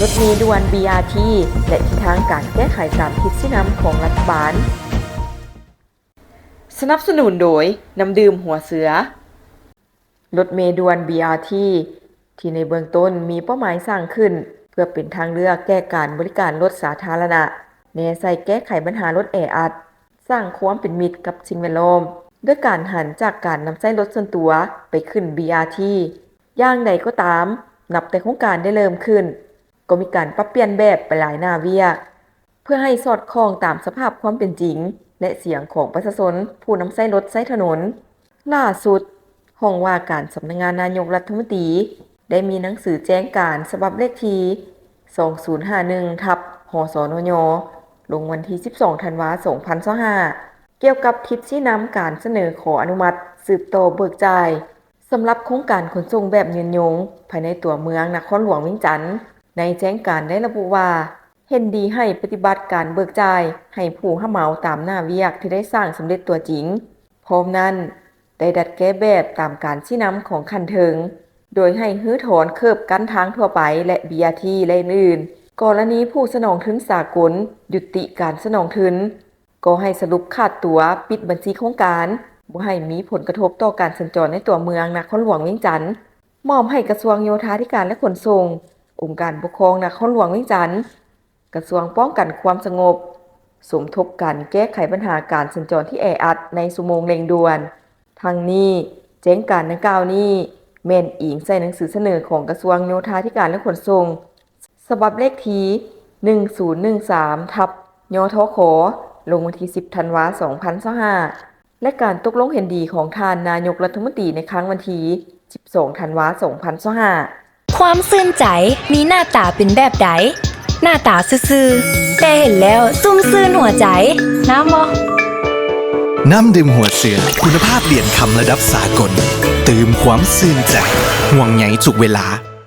ລົດເມດ່ວນ ບີອາທີ ແລະ ທິດທາງການແກ້ໄຂຕາມທິດຊີ້ນຳຂອງລັດຖະບານ. ສະໜັບສະໜູນໂດຍ ນ້ຳດື່ມຫົວເສືອ. ລົດເມດ່ວນ ບີອາທີ ທີ່ໃນເບື້ອງຕົ້ນມີເປົ້າໝາຍສ້າງຂຶ້ນເພື່ອເປັນທາງເລືອກແກ່ການບໍລິການລົດສາທາລະນະ, ແນໃສ່ແກ້ໄຂບັນຫາລົດແອອັດ, ສ້າງຄວາມເປັນມິດກັບສິ່ງແວດລ້ອມ ດ້ວຍການຫັນຈາກການນຳໃຊ້ລົດສ່ວນຕົວໄປຂຶ້ນ ບີອາທີ. ຢ່າງໃດກໍຕາມ, ນັບແຕ່ໂຄງການໄດ້ເລີ່ມຂຶ້ນ, ກໍມີການປັບປ່ຽນແບບໄປຫຼາຍໜ້າວຽກ ເພື່ອໃຫ້ສອດຄ່ອງຕາມສະພາບຄວາມເປັນຈິງ ແລະ ສຽງຂອງປະຊາຊົນຜູ້ນຳໃຊ້ລົດໃຊ້ຖະໜົນ. ຫຼ້າສຸດ, ຫ້ອງວ່າການສຳນັກງານນາຍົກລັດຖະມົນຕີ ໄດ້ມີໜັງສືແຈ້ງການສະບັບເລກທີ ສອງສູນຫ້າໜຶ່ງ ທັບ ຫສນຍ ລົງວັນທີ ສິບສອງ ທັນວາ ສອງພັນຊາວຫ້າ ກ່ຽວກັບທິດຊີ້ນຳການສະເໜີຂໍອະນຸມັດສືບຕໍ່ເບີກຈ່າຍ ສຳລັບໂຄງການຂົນສົ່ງແບບຍືນຍົງພາຍໃນຕົວເມືອງນະຄອນຫຼວງວຽງຈັນ. ໃນແຈ້ງການໄດ້ລະບຸວ່າ ເຫັນດີໃຫ້ປະຕິບັດການເບີກຈ່າຍໃຫ້ຜູ້ຮັບເໝົາຕາມໜ້າວຽກທີ່ໄດ້ສ້າງສຳເລັດຕົວຈິງ. ພ້ອມນັ້ນ, ໄດ້ດັດແກ້ແບບຕາມການຊີ້ນຳຂອງຂັ້ນເທິງ, ໂດຍໃຫ້ຮື້ຖອນເຄີບກັ້ນທາງທົ່ວໄປ ແລະ ບີອາທີ ແລະ ອື່ນໆ. ກໍລະນີຜູ້ສະໜອງທຶນສາກົນຍຸຕິການສະໜອງທຶນ, ກໍໃຫ້ສະຫຼຸບຂາດຕົວ, ປິດບັນຊີໂຄງການ, ບໍ່ໃຫ້ມີຜົນກະທົບຕໍ່ການສັນຈອນໃນຕົວເມືອງນະຄອນຫຼວງວຽງຈັນ, ມອບໃຫ້ກະຊວງໂຍທາທິການ ແລະ ຂົນສົ່ງ, ອົງການປົກຄອງນະຄອນຫຼວງວຽງຈັນ, ກະຊວງປ້ອງກັນຄວາມສະຫງົບ ສົມທົບກັນແກ້ໄຂບັນຫາການສັນຈອນທີ່ແອອັດໃນຊົ່ວໂມງເລັ່ງດ່ວນ. ທັງນີ້, ແຈ້ງການດັ່ງກ່າວນີ້ ແມ່ນອີງໃສ່ໜັງສືສະເໜີຂອງກະຊວງໂຍທາທິການ ແລະ ຂົນສົ່ງ ສະບັບເລກທີ ໜຶ່ງສູນໜຶ່ງສາມ ທັບ ຍທຂ ລົງວັນທີ ສິບ ທັນວາ ສອງພັນຊາວຫ້າ ແລະ ການຕົກລົງເຫັນດີຂອງທ່ານນາຍົກລັດຖະມົນຕີໃນຄັ້ງວັນທີ ສິບສອງ ທັນວາ ສອງພັນຊາວຫ້າ. ຄວາມຊື່ນໃຈມີໜ້າຕາເປັນແບບໃດ? ໜ້າຕາຊື່ໆ ແຕ່ເຫັນແລ້ວຊຸ່ມຊື່ນຫົວໃຈ. ນ້ຳບໍ່? ນ້ຳດື່ມຫົວເສືອ ຄຸນນະພາບຫຼຽນຄຳລະດັບສາກົນ, ຕື່ມຄວາມຊື່ນໃຈ, ຫ່ວງໃຍທຸກເວລາ.